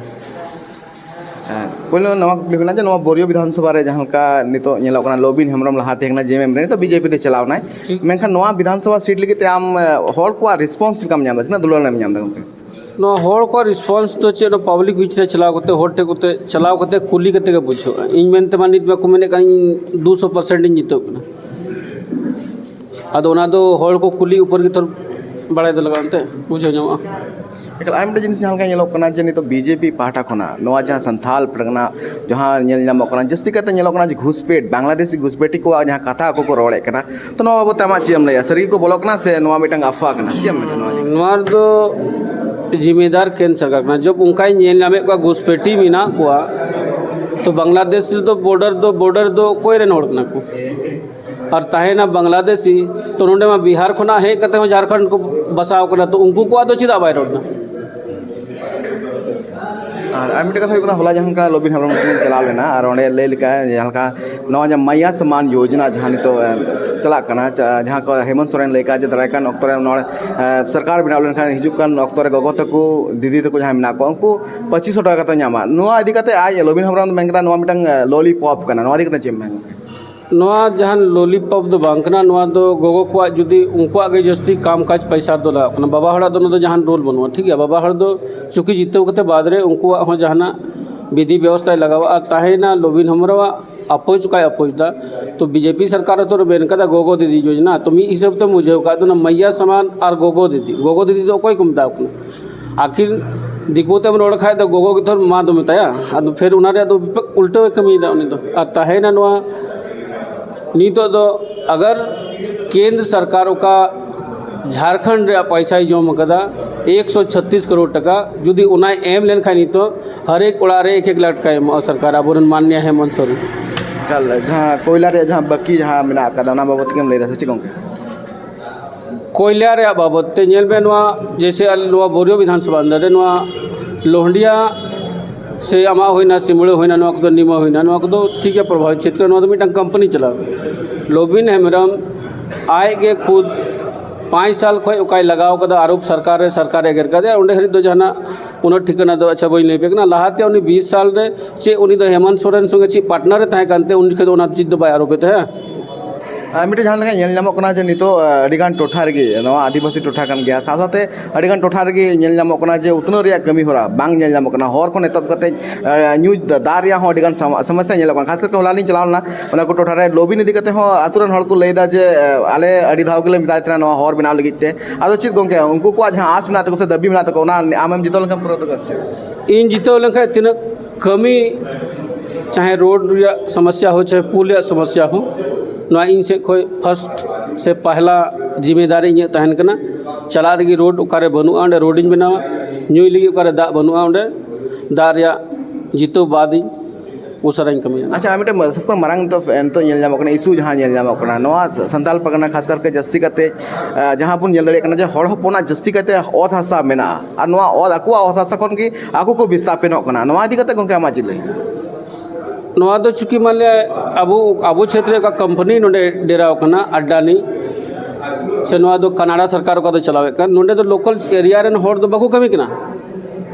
ᱦᱮᱸ, ᱯᱳᱭᱞᱳ ᱱᱚᱣᱟ ᱠᱩᱠᱞᱤ ᱠᱟᱱᱟ ᱡᱮ ᱱᱚᱣᱟ ᱵᱳᱨᱤᱭᱳ ᱵᱤᱫᱷᱟᱱ ᱥᱚᱵᱷᱟ ᱨᱮ ᱡᱟᱦᱟᱸ ᱞᱮᱠᱟ ᱱᱤᱛᱚᱜ ᱧᱮᱞᱚᱜ ᱠᱟᱱᱟ, ᱞᱚᱵᱤᱱ ᱦᱮᱢᱵᱨᱚᱢ ᱞᱟᱦᱟ ᱛᱟᱦᱮᱸ ᱠᱟᱱᱟ ᱡᱮ ᱮᱢ ᱮᱢ ᱨᱮ, ᱱᱤᱛᱚᱜ ᱵᱤᱡᱮᱯᱤ ᱛᱮ ᱪᱟᱞᱟᱣ ᱮᱱᱟᱭ, ᱴᱷᱤᱠ᱾ ᱢᱮᱱᱠᱷᱟᱱ ᱱᱚᱣᱟ ᱵᱤᱫᱷᱟᱱ ᱥᱚᱵᱷᱟ ᱥᱤᱴ ᱞᱟᱹᱜᱤᱫ ᱛᱮ ᱟᱢ, ᱮ, ᱦᱚᱲ ᱠᱚᱣᱟᱜ ᱨᱮᱥᱯᱚᱱᱥ ᱪᱮᱫ ᱞᱮᱠᱟᱢ ᱧᱟᱢ ᱮᱫᱟ? ᱛᱤᱱᱟᱹᱜ ᱫᱩᱞᱟᱹᱲ ᱮᱢ ᱧᱟᱢ ᱮᱫᱟ ᱜᱚᱢᱠᱮ? ᱱᱚᱣᱟ ᱦᱚᱲ ᱠᱚᱣᱟᱜ ᱨᱮᱥᱯᱚᱱᱥ ᱫᱚ ᱪᱮᱫ, ᱱᱚᱣᱟ ᱯᱟᱵᱽᱞᱤᱠ ᱵᱤᱪ ᱨᱮ ᱪᱟᱞᱟᱣ ᱠᱟᱛᱮ, ᱦᱚᱲ ᱴᱷᱮᱱ ᱠᱚᱛᱮ ᱪᱟᱞᱟᱣ ᱠᱟᱛᱮ ᱠᱩᱞᱤ ᱠᱟᱛᱮ ᱜᱮ ᱵᱩᱡᱷᱟᱹᱜᱼᱟ᱾ ᱤᱧ ᱢᱮᱱᱛᱮ ᱢᱟ ᱱᱤᱛ ᱢᱟᱠᱚ ᱢᱮᱱᱮᱫ ᱠᱟᱱ ᱤᱧ ᱫᱩᱥᱚ ᱯᱟᱨᱥᱮᱱᱴ ᱤᱧ ᱡᱤᱛᱟᱹᱜ ᱠᱟᱱᱟ᱾ ᱟᱫᱚ ᱚᱱᱟ ᱫᱚ ᱦᱚᱲ ᱠᱚ ᱠᱩᱞᱤ ᱩᱯᱚᱨ ᱜᱮ ᱛᱷᱚᱲᱟ ᱵᱟᱲᱟᱭ ᱫᱚ ᱞᱟᱜᱟᱜᱼᱟ, ᱮᱱᱛᱮᱫ ᱵᱩᱡᱷᱟᱹᱣ ᱧᱟᱢᱚᱜᱼᱟ᱾ ᱮᱠᱟᱞ, ᱟᱨ ᱢᱤᱫᱴᱮᱱ ᱡᱤᱱᱤᱥ ᱡᱟᱦᱟᱸ ᱞᱮᱠᱟ ᱧᱮᱞᱚᱜ ᱠᱟᱱᱟ ᱡᱮ ᱱᱤᱛᱚᱜ ᱵᱤᱡᱮᱯᱤ ᱯᱟᱦᱴᱟ ᱠᱷᱚᱱᱟᱜ ᱱᱚᱣᱟ ᱡᱟᱦᱟᱸ ᱥᱟᱱᱛᱷᱟᱞ ᱯᱟᱨᱜᱟᱱᱟ ᱡᱟᱦᱟᱸ ᱧᱮᱞ ᱧᱟᱢᱚᱜ ᱠᱟᱱᱟ, ᱡᱟᱹᱥᱛᱤ ᱠᱟᱭᱛᱮ ᱧᱮᱞᱚᱜ ᱠᱟᱱᱟ ᱡᱮ ᱜᱷᱩᱥᱯᱮᱴ, ᱵᱟᱝᱞᱟᱫᱮᱥᱤ ᱜᱷᱩᱥᱯᱮᱴᱤ ᱠᱚᱣᱟᱜ ᱡᱟᱦᱟᱸ ᱠᱟᱛᱷᱟ ᱟᱠᱚ ᱠᱚ ᱨᱚᱲᱮᱫ ᱠᱟᱱᱟ, ᱛᱚ ᱱᱚᱣᱟ ᱵᱟᱵᱚᱫ ᱛᱮ ᱟᱢᱟᱜ ᱪᱮᱫ ᱮᱢ ᱞᱟᱹᱭᱟ? ᱥᱟᱹᱨᱤ ᱜᱮᱠᱚ ᱵᱚᱞᱚᱜ ᱠᱟᱱᱟ ᱥᱮ ᱱᱚᱣᱟ ᱢᱤᱫᱴᱟᱝ ᱟᱯᱷᱣᱟ ᱠᱟᱱᱟ? ᱪᱮᱫ ᱮᱢ ᱢᱮᱱᱟ ᱱᱚᱣᱟ ᱤᱫᱤ ᱠᱟᱛᱮ? ᱱᱚᱣᱟ ᱨᱮᱫᱚ ᱡᱤᱢᱤᱫᱟᱨ ᱠᱮᱱ ᱥᱚᱨᱠᱟᱨ ᱠᱟᱱᱟ᱾ ᱡᱚᱵ ᱚᱱᱠᱟᱧ ᱧᱮᱞ ᱧᱟᱢᱮᱫ ᱠᱚᱣᱟ ᱜᱷᱩᱥᱯᱮᱴᱤ ᱢᱮᱱᱟᱜ ᱠᱚᱣᱟ, ᱛᱚ ᱵᱟᱝᱞᱟᱫᱮᱥ ᱨᱮᱫᱚ ᱵᱚᱰᱟᱨ ᱫᱚ, ᱵᱚᱰᱟᱨ ᱫᱚ ᱚᱠᱚᱭ ᱨᱮᱱ ᱦᱚᱲ ᱠᱟᱱᱟ ᱠᱚ? ᱟᱨ ᱛᱟᱦᱮᱸᱭᱮᱱᱟ ᱵᱟᱝᱞᱟᱫᱮᱥᱤ, ᱛᱚ ᱱᱚᱰᱮ ᱢᱟ ᱵᱤᱦᱟᱨ ᱠᱷᱚᱱᱟᱜ ᱦᱮᱡ ᱠᱟᱛᱮ ᱦᱚᱸ ᱡᱷᱟᱲᱠᱷᱚᱸᱰ ᱠᱚ ᱵᱟᱥᱟᱣ ᱠᱟᱱᱟ, ᱛᱚ ᱩᱱᱠᱩ ᱠᱚᱣᱟᱜ ᱫᱚ ᱪᱮᱫᱟᱜ ᱵᱟᱭ ᱨᱚᱲ ᱮᱫᱟ? ᱟᱨ ᱟᱨ ᱢᱤᱫᱴᱮᱱ ᱠᱟᱛᱷᱟ ᱦᱩᱭᱩᱜ ᱠᱟᱱᱟ, ᱦᱚᱞᱟ ᱡᱟᱦᱟᱸ ᱞᱮᱠᱟ ᱞᱚᱵᱤᱱ ᱦᱮᱢᱵᱨᱚᱢ ᱴᱷᱮᱱ ᱪᱟᱞᱟᱣ ᱞᱮᱱᱟ, ᱟᱨ ᱚᱸᱰᱮ ᱞᱟᱹᱭ ᱞᱮᱠᱟ ᱡᱟᱦᱟᱸ ᱞᱮᱠᱟ ᱱᱚᱣᱟ ᱡᱟᱦᱟᱸ ᱢᱟᱭᱟ ᱥᱟᱢᱟᱱ ᱭᱳᱡᱽᱱᱟ ᱡᱟᱦᱟᱸ ᱱᱤᱛᱚᱜ ᱮ, ᱪᱟᱞᱟᱜ ᱠᱟᱱᱟ, ᱪᱟ- ᱡᱟᱦᱟᱸ ᱠᱚ ᱦᱮᱢᱚᱱᱛ ᱥᱚᱨᱮᱱ ᱞᱟᱹᱭ ᱠᱟᱜᱼᱟ ᱡᱮ ᱫᱟᱨᱟᱭ ᱠᱟᱱ ᱚᱠᱛᱚ ᱨᱮ ᱱᱚᱣᱟ ᱮ, ᱥᱚᱨᱠᱟᱨ ᱵᱮᱱᱟᱣ ᱞᱮᱱᱠᱷᱟᱱ ᱦᱤᱡᱩᱜ ᱠᱟᱱ ᱚᱠᱛᱚ ᱨᱮ ᱜᱚᱜᱚ ᱛᱟᱠᱚ, ᱫᱤᱫᱤ ᱛᱟᱠᱚ ᱡᱟᱦᱟᱸᱭ ᱢᱮᱱᱟᱜ ᱠᱚᱣᱟ, ᱩᱱᱠᱩ ᱯᱚᱸᱪᱤᱥ ᱥᱚ ᱴᱟᱠᱟ ᱠᱟᱛᱮ ᱧᱟᱢᱟ᱾ ᱱᱚᱣᱟ ᱤᱫᱤ ᱠᱟᱛᱮ ᱟᱡ ᱞᱚᱵᱤᱱ ᱦᱮᱢᱵᱨᱚᱢ ᱫᱚ ᱢᱮᱱ ᱠᱮᱫᱟ ᱱᱚᱣᱟ ᱢᱤᱫᱴᱟᱝ ᱮ, ᱞᱚᱞᱤᱯᱚᱯ ᱠᱟᱱᱟ᱾ ᱱᱚᱣᱟ ᱤᱫᱤ ᱠᱟᱛᱮ ᱪᱮᱫ ᱮᱢ ᱢᱮᱱ? ᱱᱚᱣᱟ ᱡᱟᱦᱟᱸ ᱞᱚᱞᱤᱯᱚᱯ ᱫᱚ ᱵᱟᱝ ᱠᱟᱱᱟ, ᱱᱚᱣᱟ ᱫᱚ ᱜᱚᱜᱚ ᱠᱚᱣᱟᱜ ᱡᱩᱫᱤ ᱩᱱᱠᱩᱣᱟᱜ ᱜᱮ ᱡᱟᱹᱥᱛᱤ ᱠᱟᱢ ᱠᱟᱡᱽ ᱯᱟᱭᱥᱟ ᱫᱚ ᱞᱟᱜᱟᱜ ᱠᱟᱱᱟ᱾ ᱵᱟᱵᱟ ᱦᱚᱲᱟᱜ ᱫᱚ ᱱᱚᱣᱟ ᱫᱚ ᱡᱟᱦᱟᱱ ᱨᱳᱞ ᱵᱟᱹᱱᱩᱜᱼᱟ, ᱴᱷᱤᱠ ᱜᱮᱭᱟ? ᱵᱟᱵᱟ ᱦᱚᱲ ᱫᱚ ᱪᱩᱠᱤ ᱡᱤᱛᱟᱹᱣ ᱠᱟᱛᱮ ᱵᱟᱫᱽ ᱨᱮ ᱩᱱᱠᱩᱣᱟᱜ ᱦᱚᱸ ᱡᱟᱦᱟᱱᱟᱜ ᱵᱤᱫᱷᱤ ᱵᱮᱵᱚᱥᱛᱷᱟᱭ ᱞᱟᱜᱟᱣᱟ᱾ ᱟᱨ ᱛᱟᱦᱮᱸᱭᱮᱱᱟ ᱞᱚᱵᱤᱱ ᱦᱮᱢᱵᱨᱚᱢᱟᱜ ᱟᱯᱳᱡᱽ ᱚᱠᱟᱭ ᱟᱯᱳᱡᱽ ᱮᱫᱟ, ᱛᱚ ᱵᱤᱡᱮᱯᱤ ᱥᱚᱨᱠᱟᱨ ᱦᱚᱸᱛᱚ ᱢᱮᱱ ᱠᱟᱫᱟ ᱜᱚᱜᱚ ᱫᱤᱫᱤ ᱡᱳᱡᱽᱱᱟ, ᱛᱚ ᱢᱤᱫ ᱦᱤᱥᱟᱹᱵ ᱛᱮᱢ ᱵᱩᱡᱷᱟᱹᱣ ᱠᱟᱜ ᱫᱚ ᱚᱱᱟ ᱢᱟᱭᱭᱟ ᱥᱟᱢᱟᱱ ᱟᱨ ᱜᱚᱜᱚ ᱫᱤᱫᱤ, ᱜᱚᱜᱚ ᱫᱤᱫᱤ ᱫᱚ ᱚᱠᱚᱭ ᱠᱚ ᱢᱮᱛᱟᱣ ᱠᱟᱱᱟ? ᱟᱹᱠᱤᱱ ᱫᱤᱠᱩ ᱛᱮᱢ ᱨᱚᱲ ᱠᱷᱟᱡ ᱫᱚ ᱜᱚᱜᱚ ᱜᱮ ᱛᱷᱚᱨ ᱢᱟ ᱫᱚ ᱢᱮᱛᱟᱭᱟ, ᱟᱫᱚ ᱯᱷᱮᱨ ᱚᱱᱟ ᱨᱮᱭᱟᱜ ᱫᱚ ᱩᱞᱴᱟᱹᱣ ᱮ ᱠᱟᱹᱢᱤᱭᱮᱫᱟ ᱩᱱᱤ ᱫᱚ᱾ ᱟᱨ ᱛᱟᱦᱮᱸᱭᱮᱱᱟ ᱱᱚᱣᱟ ᱱᱤᱛᱚᱜ ᱫᱚ ᱟᱜᱟᱨ ᱠᱮᱱᱫᱨᱚ ᱥᱚᱨᱠᱟᱨ ᱚᱠᱟ ᱡᱷᱟᱲᱠᱷᱚᱸᱰ ᱨᱮᱭᱟᱜ ᱯᱚᱭᱥᱟᱭ ᱡᱚᱢ ᱠᱟᱫᱟ ᱮᱠᱥᱚ ᱪᱷᱟᱛᱤᱥ ᱠᱟᱨᱳᱲ ᱴᱟᱠᱟ, ᱡᱩᱫᱤ ᱚᱱᱟᱭ ᱮᱢ ᱞᱮᱱᱠᱷᱟᱱ ᱱᱤᱛᱚᱜ ᱦᱟᱨᱮᱠ ᱚᱲᱟᱜ ᱨᱮ ᱮᱠ ᱮᱠ ᱞᱟᱠᱷ ᱴᱟᱠᱟᱭ ᱮᱢᱚᱜᱼᱟ ᱥᱚᱨᱠᱟᱨ, ᱟᱵᱚᱨᱮᱱ ᱢᱟᱱᱱᱤᱭᱟ ᱦᱮᱢᱚᱱᱛ ᱥᱚᱨᱮᱱ᱾ ᱮᱠᱟᱞ, ᱡᱟᱦᱟᱸ ᱠᱚᱭᱞᱟ ᱨᱮᱭᱟᱜ ᱡᱟᱦᱟᱸ ᱵᱟᱹᱠᱤ ᱡᱟᱦᱟᱸ ᱢᱮᱱᱟᱜ ᱟᱠᱟᱫᱟ, ᱚᱱᱟ ᱵᱟᱵᱚᱫ ᱛᱮᱜᱮᱢ ᱞᱟᱹᱭ ᱫᱟ ᱥᱮ ᱪᱮᱫ ᱜᱚᱝᱠᱮ? ᱠᱚᱭᱞᱟ ᱨᱮᱭᱟᱜ ᱵᱟᱵᱚᱫ ᱛᱮ ᱧᱮᱞ ᱢᱮ, ᱱᱚᱣᱟ ᱡᱮᱭᱥᱮ ᱟᱞᱮ ᱱᱚᱣᱟ ᱵᱳᱨᱤᱭᱳ ᱵᱤᱫᱷᱟᱱ ᱥᱚᱵᱷᱟ under ᱨᱮ ᱱᱚᱣᱟ ᱞᱳᱦᱰᱤᱭᱟ ᱥᱮ ᱟᱢᱟᱜ ᱦᱩᱭᱱᱟ, ᱥᱤᱢᱲᱟᱹ ᱦᱩᱭᱱᱟ, ᱱᱚᱣᱟ ᱠᱚᱫᱚ ᱱᱤᱢᱟᱹ ᱦᱩᱭᱱᱟ, ᱱᱚᱣᱟ ᱠᱚᱫᱚ ᱴᱷᱤᱠ ᱜᱮᱭᱟ, ᱯᱨᱚᱵᱷᱟᱵᱤᱛ ᱪᱷᱮᱛᱨᱚ, ᱱᱚᱣᱟ ᱫᱚ ᱢᱤᱫᱴᱟᱝ ᱠᱳᱢᱯᱟᱱᱤ ᱪᱟᱞᱟᱣ᱾ ᱞᱚᱵᱤᱱ ᱦᱮᱢᱵᱨᱚᱢ ᱟᱡ ᱜᱮ ᱠᱷᱩᱫ ᱯᱟᱸᱪ ᱥᱟᱞ ᱠᱷᱚᱱ ᱚᱠᱟᱭ ᱞᱟᱜᱟᱣ ᱠᱟᱫᱟ ᱟᱨᱳᱯ ᱥᱚᱨᱠᱟᱨ ᱨᱮ, ᱥᱚᱨᱠᱟᱨ ᱮ ᱮᱜᱮᱨ ᱠᱟᱫᱮᱭᱟ, ᱚᱸᱰᱮ ᱦᱟᱹᱨᱤᱡ ᱫᱚ ᱡᱟᱦᱟᱱᱟᱜ ᱩᱱᱟᱹᱜ ᱴᱷᱤᱠᱟᱹᱱᱟ ᱫᱚ ᱟᱪᱪᱷᱟ ᱵᱟᱹᱧ ᱞᱟᱹᱭ ᱟᱯᱮ ᱠᱟᱱᱟ᱾ ᱞᱟᱦᱟᱛᱮ ᱩᱱᱤ ᱵᱤᱥ ᱥᱟᱞ ᱨᱮ ᱪᱮᱫ ᱩᱱᱤ ᱫᱚ ᱦᱮᱢᱚᱱᱛ ᱥᱚᱨᱮᱱ ᱥᱚᱸᱜᱮ ᱪᱮᱫ ᱯᱟᱨᱴᱱᱟᱨ ᱮ ᱛᱟᱦᱮᱸ ᱠᱟᱱᱛᱮ ᱩᱱ ᱡᱚᱠᱷᱚᱱ ᱫᱚ ᱚᱱᱟ ᱪᱮᱫ ᱫᱚ ᱵᱟᱭ ᱟᱨᱳᱯ ᱮᱫ ᱛᱟᱦᱮᱸᱫ? ᱟᱨ ᱢᱤᱫᱴᱮᱱ ᱡᱟᱦᱟᱸ ᱞᱮᱠᱟ ᱧᱮᱞ ᱧᱟᱢᱚᱜ ᱠᱟᱱᱟ ᱡᱮ ᱱᱤᱛᱚᱜ, ᱟᱹᱰᱤᱜᱟᱱ ᱴᱚᱴᱷᱟ ᱨᱮᱜᱮ, ᱱᱚᱣᱟ ᱟᱹᱫᱤᱵᱟᱹᱥᱤ ᱴᱚᱴᱷᱟ ᱠᱟᱱ ᱜᱮᱭᱟ, ᱥᱟᱶ ᱥᱟᱶᱛᱮ ᱟᱹᱰᱤᱜᱟᱱ ᱴᱚᱴᱷᱟ ᱨᱮᱜᱮ ᱧᱮᱞ ᱧᱟᱢᱚᱜ ᱠᱟᱱᱟ ᱡᱮ ᱩᱛᱱᱟᱹᱣ ᱨᱮᱭᱟᱜ ᱠᱟᱹᱢᱤ ᱦᱚᱨᱟ ᱵᱟᱝ ᱧᱮᱞ ᱧᱟᱢᱚᱜ ᱠᱟᱱᱟ᱾ ᱦᱚᱨ ᱠᱷᱚᱱ ᱮᱛᱚᱦᱚᱵ ᱠᱟᱛᱮ ᱧᱩ ᱫᱟᱜ ᱨᱮᱭᱟᱜ ᱦᱚᱸ ᱟᱹᱰᱤᱜᱟᱱ ᱥᱚᱢᱚᱥᱥᱟ ᱧᱮᱞᱚᱜ ᱠᱟᱱᱟ᱾ ᱠᱷᱟᱥ ᱠᱟᱨᱛᱮ ᱦᱚᱞᱟ ᱞᱤᱧ ᱪᱟᱞᱟᱣ ᱞᱮᱱᱟ ᱚᱱᱟ ᱠᱚ ᱴᱚᱴᱷᱟ ᱨᱮ, ᱞᱚᱵᱤᱱ ᱤᱫᱤ ᱠᱟᱛᱮ ᱦᱚᱸ ᱟᱛᱳ ᱨᱮᱱ ᱦᱚᱲ ᱠᱚ ᱞᱟᱹᱭ ᱮᱫᱟ ᱡᱮ ᱟᱞᱮ ᱟᱹᱰᱤ ᱫᱷᱟᱣ ᱜᱮᱞᱮ ᱢᱮᱛᱟᱭ ᱛᱟᱦᱮᱱᱟ ᱱᱚᱣᱟ ᱦᱚᱨ ᱵᱮᱱᱟᱣ ᱞᱟᱹᱜᱤᱫ ᱛᱮ᱾ ᱟᱫᱚ ᱪᱮᱫ ᱜᱚᱢᱠᱮ, ᱩᱱᱠᱩ ᱠᱚᱣᱟᱜ ᱡᱟᱦᱟᱸ ᱟᱸᱥ ᱢᱮᱱᱟᱜ ᱛᱟᱠᱚ ᱥᱮ ᱫᱟᱹᱵᱤ ᱢᱮᱱᱟᱜ ᱛᱟᱠᱚ, ᱚᱱᱟ ᱟᱢᱮᱢ ᱡᱤᱛᱟᱹᱣ ᱞᱮᱱᱠᱷᱟᱱ ᱯᱩᱨᱟᱹᱣ ᱛᱟᱠᱚᱣᱟ ᱥᱮ ᱪᱮᱫ? ᱤᱧ ᱡᱤᱛᱟᱹᱣ ᱞᱮᱱᱠᱷᱟᱱ ᱛᱤᱱᱟᱹᱜ ᱠᱟᱹᱢᱤ, ᱪᱟᱦᱮ ᱨᱳᱰ ᱨᱮᱭᱟᱜ ᱥᱚᱢᱚᱥᱥᱟ ᱦᱳ, ᱪᱟᱦᱮ ᱯᱩᱞ ᱨᱮᱭᱟᱜ ᱥᱚᱢᱚᱥᱥᱟ ᱦᱳ, ᱱᱚᱣᱟ ᱤᱧ ᱥᱮᱫ ᱠᱷᱚᱱ ᱯᱷᱟᱥᱴ ᱥᱮ ᱯᱟᱦᱞᱟ ᱡᱤᱢᱮᱫᱟᱨᱤ ᱤᱧᱟᱹᱜ ᱛᱟᱦᱮᱱ ᱠᱟᱱᱟ᱾ ᱪᱟᱞᱟᱜ ᱨᱮᱜᱮ ᱨᱳᱰ ᱚᱠᱟᱨᱮ ᱵᱟᱹᱱᱩᱜᱼᱟ, ᱚᱸᱰᱮ ᱨᱳᱰᱤᱧ ᱵᱮᱱᱟᱣᱟ᱾ ᱧᱩᱭ ᱞᱟᱹᱜᱤᱫ ᱚᱠᱟᱨᱮ ᱫᱟᱜ ᱵᱟᱹᱱᱩᱜᱼᱟ, ᱚᱸᱰᱮ ᱫᱟᱜ ᱨᱮᱭᱟᱜ ᱡᱤᱛᱟᱹᱣ ᱵᱟᱫᱤᱧ ᱩᱥᱟᱹᱨᱟᱧ ᱠᱟᱹᱢᱤᱭᱟ᱾ ᱟᱪᱪᱷᱟ, ᱟᱨ ᱢᱤᱫᱴᱮᱱ ᱥᱚᱵ ᱠᱷᱚᱱ ᱢᱟᱨᱟᱝ ᱱᱤᱛᱚᱜ, ᱱᱤᱛᱚᱜ ᱧᱮᱞ ᱧᱟᱢᱚᱜ ᱠᱟᱱᱟ, ᱤᱥᱩ ᱡᱟᱦᱟᱸ ᱧᱮᱞ ᱧᱟᱢᱚᱜ ᱠᱟᱱᱟ ᱱᱚᱣᱟ ᱥᱟᱱᱛᱟᱲ ᱯᱟᱨᱜᱟᱱᱟ, ᱠᱷᱟᱥ ᱠᱟᱨᱛᱮ ᱡᱟᱹᱥᱛᱤ ᱠᱟᱛᱮ, ᱟᱸ, ᱡᱟᱦᱟᱸ ᱵᱚᱱ ᱧᱮᱞ ᱫᱟᱲᱮᱭᱟᱜ ᱠᱟᱱᱟ ᱡᱮ ᱦᱚᱲ ᱦᱚᱯᱚᱱᱟᱜ ᱡᱟᱹᱥᱛᱤ ᱠᱟᱛᱮ ᱚᱛ ᱦᱟᱥᱟ ᱢᱮᱱᱟᱜᱼᱟ, ᱟᱨ ᱱᱚᱣᱟ ᱚᱛ, ᱟᱠᱚᱣᱟᱜ ᱚᱛ ᱦᱟᱥᱟ ᱠᱷᱚᱱ ᱜᱮ ᱟᱠᱚ ᱠᱚ ᱵᱤᱥᱛᱟᱯᱤᱱᱚᱜ ᱠᱟᱱᱟ᱾ ᱱᱚᱣᱟ ᱤᱫᱤ ᱠᱟᱛᱮ ᱜᱚᱢᱠᱮ, ᱟᱢᱟᱜ ᱪᱮᱫ ᱞᱟᱹᱭ? ᱱᱚᱣᱟ ᱫᱚ ᱪᱩᱸᱠᱤ ᱢᱟᱱᱮ ᱟᱵᱚ, ᱟᱵᱚ ᱪᱷᱮᱛᱨᱮ ᱚᱠᱟ ᱠᱳᱢᱯᱟᱱᱤ ᱱᱚᱰᱮ ᱰᱮᱨᱟᱣ ᱠᱟᱱᱟ, ᱟᱰᱟᱱᱤ, ᱥᱮ ᱱᱚᱣᱟ ᱫᱚ ᱠᱟᱱᱟᱰᱟ ᱥᱚᱨᱠᱟᱨ ᱚᱠᱟ ᱫᱚ ᱪᱟᱞᱟᱣᱮᱫ ᱠᱟᱱ, ᱱᱚᱰᱮ ᱫᱚ ᱞᱳᱠᱟᱞ ᱮᱨᱤᱭᱟ ᱨᱮᱱ ᱦᱚᱲ ᱫᱚ ᱵᱟᱠᱚ ᱠᱟᱹᱢᱤ ᱠᱟᱱᱟ,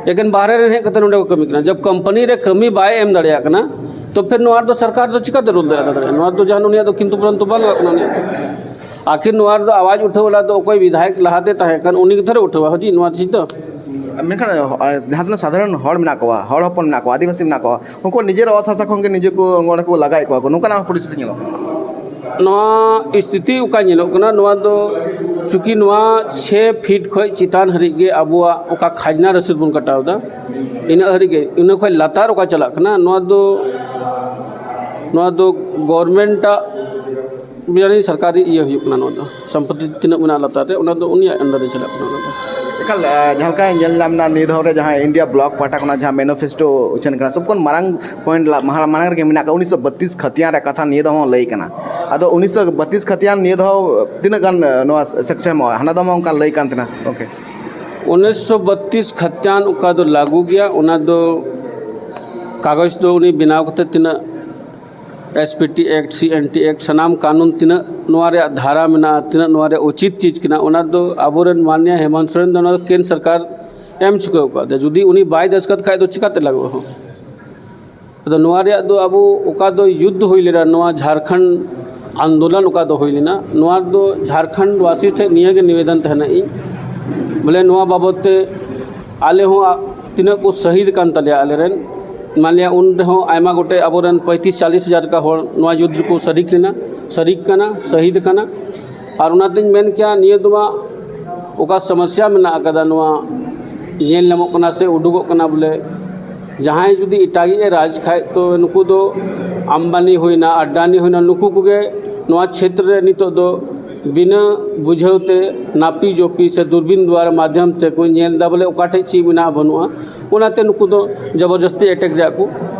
ᱮᱠᱮᱱ ᱵᱟᱦᱨᱮ ᱨᱮᱱ ᱦᱮᱡ ᱠᱟᱛᱮ ᱱᱚᱰᱮ ᱠᱚ ᱠᱟᱹᱢᱤ ᱠᱟᱱᱟ᱾ ᱡᱚᱵ ᱠᱳᱢᱯᱟᱱᱤ ᱨᱮ ᱠᱟᱹᱢᱤ ᱵᱟᱭ ᱮᱢ ᱫᱟᱲᱮᱭᱟᱜ ᱠᱟᱱᱟ, ᱛᱚ ᱯᱷᱤᱨ ᱱᱚᱣᱟ ᱨᱮᱫᱚ ᱥᱚᱨᱠᱟᱨ ᱫᱚ ᱪᱤᱠᱟᱹᱛᱮ ᱨᱳᱞ ᱫᱚᱭ ᱟᱫᱟ ᱫᱟᱲᱮᱭᱟᱜᱼᱟ? ᱱᱚᱣᱟ ᱨᱮᱫᱚ ᱡᱟᱦᱟᱱ ᱩᱱᱤᱭᱟᱜ ᱫᱚ ᱠᱤᱱᱛᱩ ᱯᱚᱨᱚᱱᱛᱩ ᱵᱟᱝ ᱞᱟᱜᱟᱜ ᱠᱟᱱᱟ ᱩᱱᱤᱭᱟᱜ ᱫᱚ᱾ ᱟᱹᱠᱷᱤᱨ ᱱᱚᱣᱟ ᱨᱮᱫᱚ ᱟᱣᱟᱡᱽ ᱩᱴᱷᱟᱹᱣ ᱵᱟᱞᱟ ᱫᱚ ᱚᱠᱚᱭ ᱵᱤᱫᱷᱟᱭᱚᱠ ᱞᱟᱦᱟᱛᱮ ᱛᱟᱦᱮᱸ ᱠᱟᱱ, ᱩᱱᱤ ᱜᱮ ᱛᱷᱚᱨᱮ ᱩᱴᱷᱟᱹᱣᱟ, ᱦᱚᱡᱤ ᱱᱚᱣᱟ ᱪᱮᱫ ᱫᱚ? ᱢᱮᱱᱠᱷᱟᱱ, ᱟᱸ, ᱡᱟᱦᱟᱸ ᱛᱤᱱᱟᱹᱜ ᱥᱟᱫᱷᱟᱨᱚᱱ ᱦᱚᱲ ᱢᱮᱱᱟᱜ ᱠᱚᱣᱟ, ᱦᱚᱲ ᱦᱚᱯᱚᱱ ᱢᱮᱱᱟᱜ ᱠᱚᱣᱟ, ᱟᱹᱫᱤᱵᱟᱹᱥᱤ ᱢᱮᱱᱟᱜ ᱠᱚᱣᱟ, ᱩᱱᱠᱩ ᱱᱤᱡᱮᱨ ᱚᱛ ᱦᱟᱥᱟ ᱠᱷᱚᱱ ᱜᱮ ᱱᱤᱡᱮ ᱠᱚ ᱚᱸᱰᱮ ᱠᱚ ᱞᱟᱜᱟᱭᱮᱫ ᱠᱚᱣᱟ ᱠᱚ, ᱱᱚᱝᱠᱟᱱᱟᱜ ᱯᱚᱨᱤᱥᱛᱷᱤᱛᱤ ᱧᱮᱞᱚᱜ ᱠᱟᱱᱟ᱾ ᱱᱚᱣᱟ ᱥᱛᱷᱤᱛᱤ ᱚᱠᱟ ᱧᱮᱞᱚᱜ ᱠᱟᱱᱟ, ᱱᱚᱣᱟ ᱫᱚ ᱪᱩᱸᱠᱤ ᱱᱚᱣᱟ ᱪᱷᱮ ᱯᱷᱤᱴ ᱠᱷᱚᱱ ᱪᱮᱛᱟᱱ ᱦᱟᱹᱨᱤᱡ ᱜᱮ ᱟᱵᱚᱣᱟᱜ ᱚᱠᱟ ᱠᱷᱟᱡᱽᱱᱟ ᱨᱟᱹᱥᱩᱫ ᱵᱚᱱ ᱠᱟᱴᱟᱣ ᱮᱫᱟ, ᱤᱱᱟᱹᱜ ᱦᱟᱹᱨᱤᱡ ᱜᱮ, ᱤᱱᱟᱹ ᱠᱷᱚᱱ ᱞᱟᱛᱟᱨ ᱚᱠᱟ ᱪᱟᱞᱟᱜ ᱠᱟᱱᱟ, ᱱᱚᱣᱟ ᱫᱚ, ᱱᱚᱣᱟ ᱫᱚ ᱜᱚᱵᱷᱚᱨᱱᱢᱮᱱᱴ ᱟᱜ ᱵᱤᱨᱟᱴ ᱥᱚᱨᱠᱟᱨᱤ ᱤᱭᱟᱹ ᱦᱩᱭᱩᱜ ᱠᱟᱱᱟ᱾ ᱱᱚᱣᱟ ᱫᱚ ᱥᱚᱢᱯᱚᱛᱤ ᱛᱤᱱᱟᱹᱜ ᱢᱮᱱᱟᱜᱼᱟ ᱞᱟᱛᱟᱨ ᱨᱮ, ᱚᱱᱟ ᱫᱚ ᱩᱱᱤᱭᱟᱜ under ᱨᱮ ᱪᱟᱞᱟᱜ ᱠᱟᱱᱟ᱾ ᱚᱱᱟ ᱫᱚ ᱮᱠᱟᱞ, ᱟᱸ, ᱡᱟᱦᱟᱸ ᱞᱮᱠᱟ ᱧᱮᱞ ᱧᱟᱢ ᱮᱱᱟ, ᱱᱤᱭᱟᱹ ᱫᱷᱟᱣ ᱨᱮ ᱡᱟᱦᱟᱸ ᱤᱱᱰᱤᱭᱟ ᱵᱞᱚᱠ ᱯᱟᱦᱴᱟ ᱠᱷᱚᱱᱟᱜ ᱡᱟᱦᱟᱸ ᱢᱮᱱᱤᱯᱷᱮᱥᱴᱳ ᱩᱪᱷᱟᱹᱱ ᱠᱟᱱᱟ, ᱥᱚᱵ ᱠᱷᱚᱱ ᱢᱟᱨᱟᱝ ᱯᱚᱭᱮᱱᱴ ᱢᱟᱲᱟᱝ ᱨᱮᱜᱮ ᱢᱮᱱᱟᱜ ᱟᱠᱟᱫ ᱩᱱᱤᱥᱥᱚ ᱵᱟᱛᱤᱥ ᱠᱷᱟᱹᱛᱤᱭᱟᱱ ᱨᱮᱭᱟᱜ ᱠᱟᱛᱷᱟ ᱱᱤᱭᱟᱹ ᱫᱷᱟᱣ ᱦᱚᱸ ᱞᱟᱹᱭ ᱠᱟᱱᱟ᱾ ᱟᱫᱚ ᱩᱱᱤᱥᱥᱚ ᱵᱟᱛᱤᱥ ᱠᱷᱟᱹᱛᱤᱭᱟᱱ ᱱᱤᱭᱟᱹ ᱫᱷᱟᱣ ᱛᱤᱱᱟᱹᱜ ᱜᱟᱱ, ᱟᱸ, ᱱᱚᱣᱟ ᱥᱮᱠᱥᱮᱢᱚᱜᱼᱟ? ᱦᱟᱱᱟ ᱫᱷᱟᱣ ᱢᱟ ᱚᱱᱠᱟ ᱞᱟᱹᱭ ᱠᱟᱱ ᱛᱟᱦᱮᱱᱟ᱾ ᱳᱠᱮ᱾ ᱩᱱᱤᱥᱥᱚ ᱵᱟᱛᱤᱥ ᱠᱷᱟᱹᱛᱤᱭᱟᱱ ᱚᱠᱟ ᱫᱚ ᱞᱟᱹᱜᱩ ᱜᱮᱭᱟ, ᱚᱱᱟ ᱫᱚ ᱠᱟᱜᱚᱡᱽ ᱫᱚ ᱩᱱᱤ ᱵᱮᱱᱟᱣ ᱠᱟᱛᱮ ᱛᱤᱱᱟᱹᱜ S P T Act, C N T Act, ᱥᱟᱱᱟᱢ ᱠᱟᱹᱱᱩᱱ ᱛᱤᱱᱟᱹᱜ ᱱᱚᱣᱟ ᱨᱮᱭᱟᱜ ᱫᱷᱟᱨᱟ ᱢᱮᱱᱟᱜᱼᱟ, ᱛᱤᱱᱟᱹᱜ ᱱᱚᱣᱟ ᱨᱮᱭᱟᱜ ᱩᱪᱤᱛ ᱪᱤᱡᱽ ᱠᱟᱱᱟ, ᱚᱱᱟ ᱫᱚ ᱟᱵᱚᱨᱮᱱ ᱢᱟᱱᱱᱤᱭᱟ ᱦᱮᱢᱚᱱᱛ ᱥᱚᱨᱮᱱ ᱫᱚ ᱚᱱᱟ ᱫᱚ ᱠᱮᱱᱫᱨᱚ ᱥᱚᱨᱠᱟᱨ ᱮᱢ ᱪᱩᱠᱟᱹᱣ ᱠᱟᱫᱟ᱾ ᱡᱩᱫᱤ ᱩᱱᱤ ᱵᱟᱭ ᱫᱟᱥᱛᱠᱷᱟᱛ ᱠᱷᱟᱡ ᱫᱚ ᱪᱤᱠᱟᱛᱮ ᱞᱟᱜᱟᱜᱼᱟ? ᱟᱫᱚ ᱱᱚᱣᱟ ᱨᱮᱭᱟᱜ ᱫᱚ ᱟᱵᱚ ᱚᱠᱟ ᱫᱚ ᱭᱩᱫᱽᱫᱷ ᱦᱩᱭ ᱞᱮᱱᱟ ᱱᱚᱣᱟ ᱡᱷᱟᱲᱠᱷᱚᱸᱰ ᱟᱱᱫᱳᱞᱚᱱ ᱚᱠᱟ ᱫᱚ ᱦᱩᱭ ᱞᱮᱱᱟ, ᱱᱚᱣᱟ ᱫᱚ ᱡᱷᱟᱲᱠᱷᱚᱸᱰ ᱵᱟᱥᱤ ᱴᱷᱮᱱ ᱱᱤᱭᱟᱹ ᱜᱮ ᱱᱤᱵᱮᱫᱚᱱ ᱛᱟᱦᱮᱱᱟ ᱤᱧ, ᱵᱚᱞᱮ ᱱᱚᱣᱟ ᱵᱟᱵᱚᱫ ᱛᱮ ᱟᱞᱮ ᱦᱚᱸ ᱟ-, ᱛᱤᱱᱟᱹᱜ ᱠᱚ ᱥᱟᱹᱦᱤᱫ ᱠᱟᱱ ᱛᱟᱞᱮᱭᱟ ᱟᱞᱮ ᱨᱮᱱ, ᱢᱟᱱ ᱞᱤᱭᱟ ᱩᱱ ᱨᱮᱦᱚᱸ ᱟᱭᱢᱟ ᱜᱚᱴᱮᱡ ᱟᱵᱚᱨᱮᱱ ᱯᱚᱸᱭᱛᱨᱤᱥ ᱪᱟᱞᱤᱥ ᱦᱟᱡᱟᱨ ᱞᱮᱠᱟ ᱦᱚᱲ ᱱᱚᱣᱟ ᱡᱩᱫᱽᱫᱷ ᱨᱮᱠᱚ ᱥᱟᱹᱨᱤᱠ ᱞᱮᱱᱟ, ᱥᱟᱹᱨᱤᱠ ᱠᱟᱱᱟ, ᱥᱟᱹᱦᱤᱫ ᱠᱟᱱᱟ᱾ ᱟᱨ ᱚᱱᱟᱛᱤᱧ ᱢᱮᱱ ᱠᱮᱭᱟ, ᱱᱤᱭᱟᱹ ᱫᱚ ᱢᱟ ᱚᱠᱟ ᱥᱚᱢᱚᱥᱥᱟ ᱢᱮᱱᱟᱜ ᱟᱠᱟᱫᱟ, ᱱᱚᱣᱟ ᱧᱮᱞ ᱧᱟᱢᱚᱜ ᱠᱟᱱᱟ ᱥᱮ ᱩᱰᱩᱠᱚᱜ ᱠᱟᱱᱟ, ᱵᱚᱞᱮ ᱡᱟᱦᱟᱸᱭ ᱡᱩᱫᱤ ᱮᱴᱟᱜᱤᱡ ᱮ ᱨᱟᱡᱽ ᱠᱷᱟᱡ, ᱛᱚ ᱱᱩᱠᱩ ᱫᱚ ᱟᱢᱵᱟᱱᱤ ᱦᱩᱭᱱᱟ, ᱟᱰᱟᱱᱤ ᱦᱩᱭᱱᱟ, ᱱᱩᱠᱩ ᱠᱚᱜᱮ ᱱᱚᱣᱟ ᱪᱷᱮᱛᱨᱚ ᱨᱮ ᱱᱤᱛᱚᱜ ᱫᱚ ᱵᱤᱱᱟᱹ ᱵᱩᱡᱷᱟᱹᱣ ᱛᱮ ᱱᱟᱯᱤ ᱡᱚᱯᱤ ᱥᱮ ᱫᱩᱨᱵᱤᱱ ᱫᱩᱣᱟᱨ ᱢᱟᱫᱷᱭᱚᱢ ᱛᱮᱠᱚ ᱧᱮᱞ ᱮᱫᱟ, ᱵᱚᱞᱮ ᱚᱠᱟ ᱴᱷᱮᱡ ᱪᱮᱫ ᱢᱮᱱᱟᱜᱼᱟ, ᱵᱟᱹᱱᱩᱜᱼᱟ᱾ ᱚᱱᱟᱛᱮ ᱱᱩᱠᱩ ᱫᱚ ᱡᱚᱵᱚᱨᱡᱚᱥᱛᱤ ᱮᱴᱮᱠ ᱨᱮᱭᱟᱜ ᱠᱚ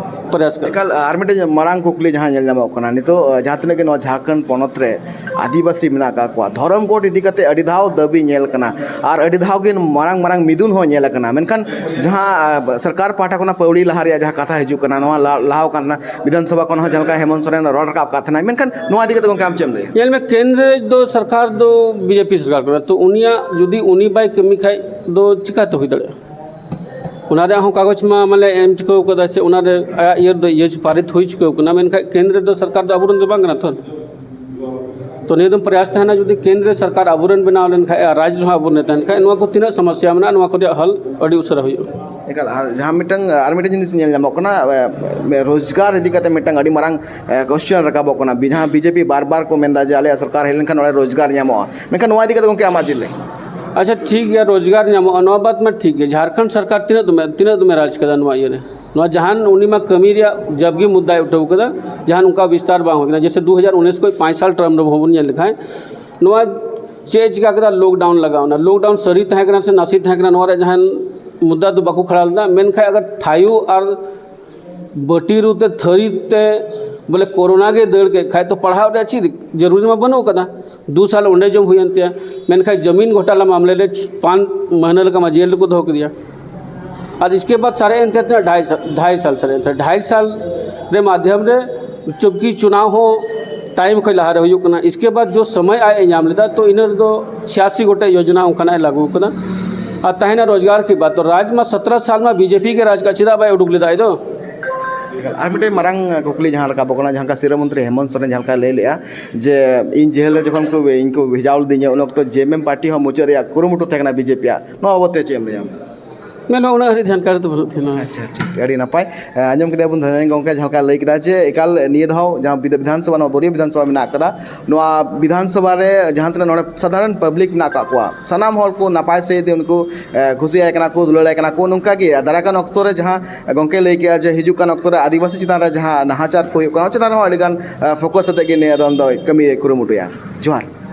ᱯᱨᱚᱭᱟᱥ ᱠᱟᱱᱟ᱾ ᱮᱠᱟᱞ, ᱟᱨ ᱢᱤᱫᱴᱮᱱ ᱢᱟᱨᱟᱝ ᱠᱩᱠᱞᱤ ᱡᱟᱦᱟᱸ ᱧᱮᱞ ᱧᱟᱢᱚᱜ ᱠᱟᱱᱟ ᱱᱤᱛᱚᱜ, ᱡᱟᱦᱟᱸ ᱛᱤᱱᱟᱹᱜ ᱜᱮ ᱱᱚᱣᱟ ᱡᱷᱟᱲᱠᱷᱚᱸᱰ ᱯᱚᱱᱚᱛ ᱨᱮ ᱟᱹᱫᱤᱵᱟᱹᱥᱤ ᱢᱮᱱᱟᱜ ᱟᱠᱟᱫ ᱠᱚᱣᱟ, ᱫᱷᱚᱨᱚᱢ ᱠᱳᱰ ᱤᱫᱤ ᱠᱟᱛᱮ ᱟᱹᱰᱤ ᱫᱷᱟᱣ ᱫᱟᱹᱵᱤ ᱧᱮᱞ ᱠᱟᱱᱟ, ᱟᱨ ᱟᱹᱰᱤ ᱫᱷᱟᱣ ᱜᱮ ᱢᱟᱨᱟᱝ ᱢᱟᱨᱟᱝ ᱢᱤᱫᱩᱱ ᱦᱚᱸ ᱧᱮᱞ ᱟᱠᱟᱱᱟ᱾ ᱢᱮᱱᱠᱷᱟᱱ ᱡᱟᱦᱟᱸ, ᱟ, ᱥᱚᱨᱠᱟᱨ ᱯᱟᱦᱴᱟ ᱠᱷᱚᱱᱟᱜ ᱯᱟᱹᱣᱲᱤ ᱞᱟᱦᱟ ᱨᱮᱭᱟᱜ ᱡᱟᱦᱟᱸ ᱠᱟᱛᱷᱟ ᱦᱤᱡᱩᱜ ᱠᱟᱱᱟ, ᱱᱚᱣᱟ ᱞᱟ-, ᱞᱟᱦᱟᱣ ᱠᱟᱱ ᱛᱟᱦᱮᱱᱟ, ᱵᱤᱫᱷᱟᱱ ᱥᱚᱵᱷᱟ ᱠᱷᱚᱱ ᱦᱚᱸ ᱡᱟᱦᱟᱸ ᱞᱮᱠᱟ ᱦᱮᱢᱚᱱᱛ ᱥᱚᱨᱮᱱ ᱨᱚᱲ ᱨᱟᱠᱟᱵ ᱠᱟᱜ ᱛᱟᱦᱮᱱᱟᱭ, ᱢᱮᱱᱠᱷᱟᱱ ᱱᱚᱣᱟ ᱤᱫᱤ ᱠᱟᱛᱮ ᱜᱚᱢᱠᱮ ᱟᱢ ᱪᱮᱫ ᱮᱢ ᱞᱟᱹᱭᱟ? ᱧᱮᱞ ᱢᱮ, ᱠᱮᱱᱫᱨᱚ ᱫᱚ ᱥᱚᱨᱠᱟᱨ ᱫᱚ ᱵᱤᱡᱮᱯᱤ ᱥᱚᱨᱠᱟᱨ ᱠᱟᱱᱟ, ᱛᱚ ᱩᱱᱤᱭᱟᱜ ᱡᱩᱫᱤ ᱩᱱᱤ ᱵᱟᱭ ᱠᱟᱹᱢᱤ ᱠᱷᱟᱡ ᱫᱚ ᱪᱤᱠᱟᱹᱛᱮ ᱦᱩᱭ ᱫᱟᱲᱮᱭᱟᱜᱼᱟ? ᱚᱱᱟ ᱨᱮᱭᱟᱜ ᱦᱚᱸ ᱠᱟᱜᱚᱡᱽ ᱢᱟ ᱢᱟᱱᱮ ᱮᱢ ᱪᱩᱠᱟᱹᱣ ᱠᱟᱫᱟ ᱥᱮ ᱚᱱᱟ ᱨᱮ ᱟᱭᱟᱜ ᱤᱭᱟᱹ ᱫᱚ ᱤᱭᱟᱹ ᱯᱟᱨᱤᱛ ᱦᱩᱭ ᱪᱩᱠᱟᱹᱣ ᱠᱟᱱᱟ, ᱢᱮᱱᱠᱷᱟᱱ ᱠᱮᱱᱫᱨᱚ ᱫᱚ ᱥᱚᱨᱠᱟᱨ ᱫᱚ ᱟᱵᱚᱨᱮᱱ ᱫᱚ ᱵᱟᱝ ᱠᱟᱱᱟ ᱛᱚ᱾ ᱛᱚ ᱱᱤᱭᱟᱹ ᱫᱚ ᱯᱨᱚᱭᱟᱥ ᱛᱟᱦᱮᱱᱟ, ᱡᱩᱫᱤ ᱠᱮᱱᱫᱨᱚ ᱥᱚᱨᱠᱟᱨ ᱟᱵᱚᱨᱮᱱ ᱵᱮᱱᱟᱣ ᱞᱮᱱᱠᱷᱟᱡ ᱟᱨ ᱨᱟᱡᱽ ᱨᱮᱦᱚᱸ ᱟᱵᱚᱨᱮᱱ ᱛᱟᱦᱮᱱ ᱠᱷᱟᱡ, ᱱᱚᱣᱟ ᱠᱚ ᱛᱤᱱᱟᱹᱜ ᱥᱚᱢᱚᱥᱥᱟ ᱢᱮᱱᱟᱜᱼᱟ, ᱱᱚᱣᱟ ᱠᱚ ᱨᱮᱭᱟᱜ ᱦᱟᱞ ᱟᱹᱰᱤ ᱩᱥᱟᱹᱨᱟ ᱦᱩᱭᱩᱜᱼᱟ᱾ ᱮᱠᱟᱞ, ᱟᱨ ᱡᱟᱦᱟᱸ ᱢᱤᱫᱴᱟᱝ, ᱟᱨ ᱢᱤᱫᱴᱟᱝ ᱡᱤᱱᱤᱥ ᱧᱮᱞ ᱧᱟᱢᱚᱜ ᱠᱟᱱᱟ, ᱮ, ᱨᱳᱡᱽᱜᱟᱨ ᱤᱫᱤ ᱠᱟᱛᱮ ᱢᱤᱫᱴᱟᱝ ᱟᱹᱰᱤ ᱢᱟᱨᱟᱝ, ᱮ, ᱠᱚᱥᱪᱮᱱ ᱨᱟᱠᱟᱵᱚᱜ ᱠᱟᱱᱟ, ᱵᱤ-, ᱡᱟᱦᱟᱸ ᱵᱤᱡᱮᱯᱤ ᱵᱟᱨ ᱵᱟᱨ ᱠᱚ ᱢᱮᱱᱫᱟ ᱡᱮ ᱟᱞᱮᱭᱟᱜ ᱥᱚᱨᱠᱟᱨ ᱦᱮᱡ ᱞᱮᱱᱠᱷᱟᱱ ᱱᱚᱰᱮ ᱨᱳᱡᱽᱜᱟᱨ ᱧᱟᱢᱚᱜᱼᱟ, ᱢᱮᱱᱠᱷᱟᱱ ᱱᱚᱣᱟ ᱤᱫᱤ ᱠᱟᱛᱮ ᱜᱚᱢᱠᱮ ᱟᱢᱟᱜ ᱪᱮᱫ ᱞᱟᱹᱭ? ᱟᱪᱪᱷᱟ, ᱴᱷᱤᱠ ᱜᱮᱭᱟ, ᱨᱳᱡᱽᱜᱟᱨ ᱧᱟᱢᱚᱜᱼᱟ, ᱱᱚᱣᱟ ᱵᱟᱫ ᱢᱟ ᱴᱷᱤᱠ ᱜᱮᱭᱟ᱾ ᱡᱷᱟᱲᱠᱷᱚᱸᱰ ᱥᱚᱨᱠᱟᱨ ᱛᱤᱱᱟᱹᱜ ᱫᱚᱢᱮ, ᱛᱤᱱᱟᱹᱜ ᱫᱚᱢᱮ ᱨᱟᱡᱽ ᱠᱟᱫᱟ ᱱᱚᱣᱟ ᱤᱭᱟᱹ ᱨᱮ? ᱱᱚᱣᱟ ᱡᱟᱦᱟᱱ ᱩᱱᱤ ᱢᱟ ᱠᱟᱹᱢᱤ ᱨᱮᱭᱟᱜ ᱡᱟᱵᱜᱮ ᱢᱩᱫᱽᱫᱟᱭ ᱩᱴᱷᱟᱹᱣ ᱠᱟᱫᱟ, ᱡᱟᱦᱟᱱ ᱚᱱᱠᱟ ᱵᱤᱥᱛᱟᱨ ᱵᱟᱝ ᱦᱩᱭ ᱠᱟᱱᱟ᱾ ᱡᱮᱭᱥᱮ ᱫᱩ ᱦᱟᱡᱟᱨ ᱩᱱᱤᱥ ᱠᱷᱚᱱ ᱯᱟᱸᱪ ᱥᱟᱞ ᱴᱟᱨᱢ ᱨᱮ ᱵᱚᱱ ᱧᱮᱞ ᱞᱮᱠᱷᱟᱱ, ᱱᱚᱣᱟ ᱪᱮᱫ ᱮ ᱪᱤᱠᱟ ᱠᱮᱫᱟ? ᱞᱚᱠᱰᱟᱣᱩᱱ ᱞᱟᱜᱟᱣ ᱮᱱᱟ᱾ ᱞᱚᱠᱰᱟᱣᱩᱱ ᱥᱟᱹᱨᱤ ᱛᱟᱦᱮᱸ ᱠᱟᱱᱟ ᱥᱮ ᱱᱟᱥᱮ ᱛᱟᱦᱮᱸ ᱠᱟᱱᱟ, ᱱᱚᱣᱟ ᱨᱮᱭᱟᱜ ᱡᱟᱦᱟᱱ ᱢᱩᱫᱽᱫᱟ ᱫᱚ ᱵᱟᱠᱚ ᱠᱷᱟᱲᱟ ᱞᱮᱫᱟ᱾ ᱢᱮᱱᱠᱷᱟᱱ ᱟᱜᱟᱨ ᱛᱷᱟᱭᱚ ᱟᱨ ᱵᱟᱹᱴᱤ ᱨᱩ ᱛᱮ ᱛᱷᱟᱹᱨᱤ ᱛᱮ ᱵᱚᱞᱮ ᱠᱳᱨᱳᱱᱟ ᱜᱮ ᱫᱟᱹᱲ ᱠᱮᱫ ᱠᱷᱟᱡ, ᱛᱚ ᱯᱟᱲᱦᱟᱣ ᱨᱮᱭᱟᱜ ᱪᱮᱫ ᱡᱟᱹᱨᱩᱨᱤ ᱢᱟ ᱵᱟᱹᱱᱩᱜ ᱠᱟᱫᱟ᱾ ᱫᱩ ᱥᱟᱞ ᱚᱸᱰᱮ ᱡᱚᱢ ᱦᱩᱭᱮᱱ ᱛᱟᱭᱟ, ᱢᱮᱱᱠᱷᱟᱱ ᱡᱟᱢᱤᱱ ᱜᱷᱚᱴᱟᱞᱟ ᱢᱟᱢᱞᱮ ᱨᱮ ᱯᱟᱸᱪ ᱢᱟᱹᱦᱱᱟᱹ ᱞᱮᱠᱟ ᱢᱟ ᱡᱮᱞ ᱨᱮᱠᱚ ᱫᱚᱦᱚ ᱠᱮᱫᱮᱭᱟ᱾ ᱟᱨ ᱤᱥᱠᱮ ᱵᱟᱫ ᱥᱟᱨᱮ ᱮᱱᱛᱮ ᱛᱤᱱᱟᱹᱜ ᱰᱷᱟᱭ ᱥᱟᱞ, ᱰᱷᱟᱭ ᱥᱟᱞ ᱥᱟᱨᱮ ᱮᱱᱛᱮ ᱰᱷᱟᱭ ᱥᱟᱞ ᱨᱮ ᱢᱟᱫᱷᱭᱚᱢ ᱨᱮ ᱪᱩᱵᱠᱤ ᱪᱩᱱᱟᱣ ᱦᱚᱸ ᱴᱟᱭᱤᱢ ᱠᱷᱚᱱ ᱞᱟᱦᱟ ᱨᱮ ᱦᱩᱭᱩᱜ ᱠᱟᱱᱟ᱾ ᱤᱥᱠᱮ ᱵᱟᱫ ᱡᱚ ᱥᱚᱢᱚᱭ ᱟᱡ ᱮ ᱧᱟᱢ ᱞᱮᱫᱟ, ᱛᱚ ᱤᱱᱟᱹ ᱨᱮᱫᱚ ᱪᱷᱤᱭᱟᱥᱤ ᱜᱚᱴᱮᱡ ᱭᱳᱡᱚᱱᱟ ᱚᱱᱠᱟᱱᱟᱜ ᱮ ᱞᱟᱹᱜᱩ ᱠᱟᱫᱟ᱾ ᱟᱨ ᱛᱟᱦᱮᱱᱟ ᱨᱳᱡᱽᱜᱟᱨ ᱠᱤ ᱵᱟᱛ, ᱛᱚ ᱨᱟᱡᱽ ᱢᱟ ᱥᱚᱛᱨᱚ ᱥᱟᱞ ᱢᱟ ᱵᱤᱡᱮᱯᱤ ᱜᱮ ᱨᱟᱡᱽ ᱠᱟᱜ, ᱪᱮᱫᱟᱜ ᱵᱟᱭ ᱩᱰᱩᱠ ᱞᱮᱫᱟ ᱟᱡ ᱫᱚ? ᱟᱨ ᱢᱤᱫᱴᱮᱱ ᱢᱟᱨᱟᱝ ᱠᱩᱠᱞᱤ ᱡᱟᱦᱟᱸ ᱨᱟᱠᱟᱵᱚᱜ ᱠᱟᱱᱟ, ᱡᱟᱦᱟᱸ ᱞᱮᱠᱟ ᱥᱤᱨᱟᱹ ᱢᱚᱱᱛᱨᱤ ᱦᱮᱢᱚᱱᱛ ᱥᱚᱨᱮᱱ ᱡᱟᱦᱟᱸ ᱞᱮᱠᱟᱭ ᱞᱟᱹᱭ ᱞᱮᱫᱼᱟ ᱡᱮ ᱤᱧ ᱡᱮᱦᱮᱞ ᱨᱮ ᱡᱚᱠᱷᱚᱱ ᱠᱚ ᱤᱧ ᱠᱚ ᱵᱷᱮᱡᱟ ᱞᱤᱫᱤᱧᱟ, ᱩᱱ ᱚᱠᱛᱚ ᱡᱮ ᱮᱢ ᱮᱢ ᱯᱟᱨᱴᱤ ᱦᱚᱸ ᱢᱩᱪᱟᱹᱫ ᱨᱮᱭᱟᱜ ᱠᱩᱨᱩᱢᱩᱴᱩ ᱛᱟᱦᱮᱸ ᱠᱟᱱᱟ ᱵᱤᱡᱮᱯᱤ ᱟᱜ, ᱱᱚᱣᱟ ᱵᱟᱵᱚᱫ ᱛᱮ ᱪᱮᱫ ᱮᱢ ᱞᱟᱹᱭᱟ? ᱢᱮᱱ ᱩᱱᱟᱹᱜ ᱦᱟᱹᱨᱤᱡ ᱡᱟᱱᱠᱟᱨᱤ ᱫᱚ ᱵᱟᱹᱱᱩᱜ ᱛᱤᱧᱟᱹ᱾ ᱟᱪᱪᱷᱟ, ᱴᱷᱤᱠ, ᱟᱹᱰᱤ ᱱᱟᱯᱟᱭ᱾ ᱟᱸᱡᱚᱢ ᱠᱮᱫᱟ ᱵᱚᱱ ᱫᱷᱚᱱᱮᱱ ᱜᱚᱢᱠᱮ ᱡᱟᱦᱟᱸ ᱞᱮᱠᱟ ᱞᱟᱹᱭ ᱠᱮᱫᱟ ᱡᱮ ᱮᱠᱟᱞ ᱱᱤᱭᱟᱹ ᱫᱷᱟᱣ ᱡᱟᱦᱟᱸ ᱵᱤᱫᱷᱟᱱ ᱥᱚᱵᱷᱟ, ᱱᱚᱣᱟ ᱵᱚᱨᱤᱭᱟ ᱵᱤᱫᱷᱟᱱ ᱥᱚᱵᱷᱟ ᱢᱮᱱᱟᱜ ᱟᱠᱟᱫᱟ, ᱱᱚᱣᱟ ᱵᱤᱫᱷᱟᱱ ᱥᱚᱵᱷᱟ ᱨᱮ ᱡᱟᱦᱟᱸ ᱛᱤᱱᱟᱹᱜ ᱱᱚᱰᱮ ᱥᱟᱫᱷᱟᱨᱚᱱ ᱯᱟᱵᱽᱞᱤᱠ ᱢᱮᱱᱟᱜ ᱟᱠᱟᱫ ᱠᱚᱣᱟ, ᱥᱟᱱᱟᱢ ᱦᱚᱲ ᱠᱚ ᱱᱟᱯᱟᱭ ᱥᱟᱹᱦᱤᱡ ᱛᱮ ᱩᱱᱠᱩ ᱠᱷᱩᱥᱤᱭᱟᱭ ᱠᱟᱱᱟ ᱠᱚ, ᱫᱩᱞᱟᱹᱲᱟᱭ ᱠᱟᱱᱟ ᱠᱚ᱾ ᱱᱚᱝᱠᱟ ᱜᱮ ᱫᱟᱨᱟᱭ ᱠᱟᱱ ᱚᱠᱛᱚ ᱨᱮ ᱡᱟᱦᱟᱸ ᱜᱚᱢᱠᱮ ᱞᱟᱹᱭ ᱠᱮᱜᱼᱟ ᱡᱮ ᱦᱤᱡᱩᱜ ᱠᱟᱱ ᱚᱠᱛᱚ ᱨᱮ ᱟᱹᱫᱤᱵᱟᱹᱥᱤ ᱪᱮᱛᱟᱱ ᱨᱮ ᱡᱟᱦᱟᱸ ᱱᱟᱦᱟᱪᱟᱨ ᱠᱚ ᱦᱩᱭᱩᱜ ᱠᱟᱱᱟ, ᱚᱱᱟ ᱪᱮᱛᱟᱱ ᱨᱮᱦᱚᱸ ᱟᱹᱰᱤᱜᱟᱱ ᱯᱷᱳᱠᱟᱥ ᱟᱛᱮᱫ ᱜᱮ ᱱᱤᱭᱟᱹ ᱫᱚᱞ ᱫᱚᱭ ᱠᱟᱹᱢᱤᱭᱮ ᱠᱩᱨᱩᱢᱩᱴᱩᱭᱟ᱾ ᱡᱚᱦᱟᱨ᱾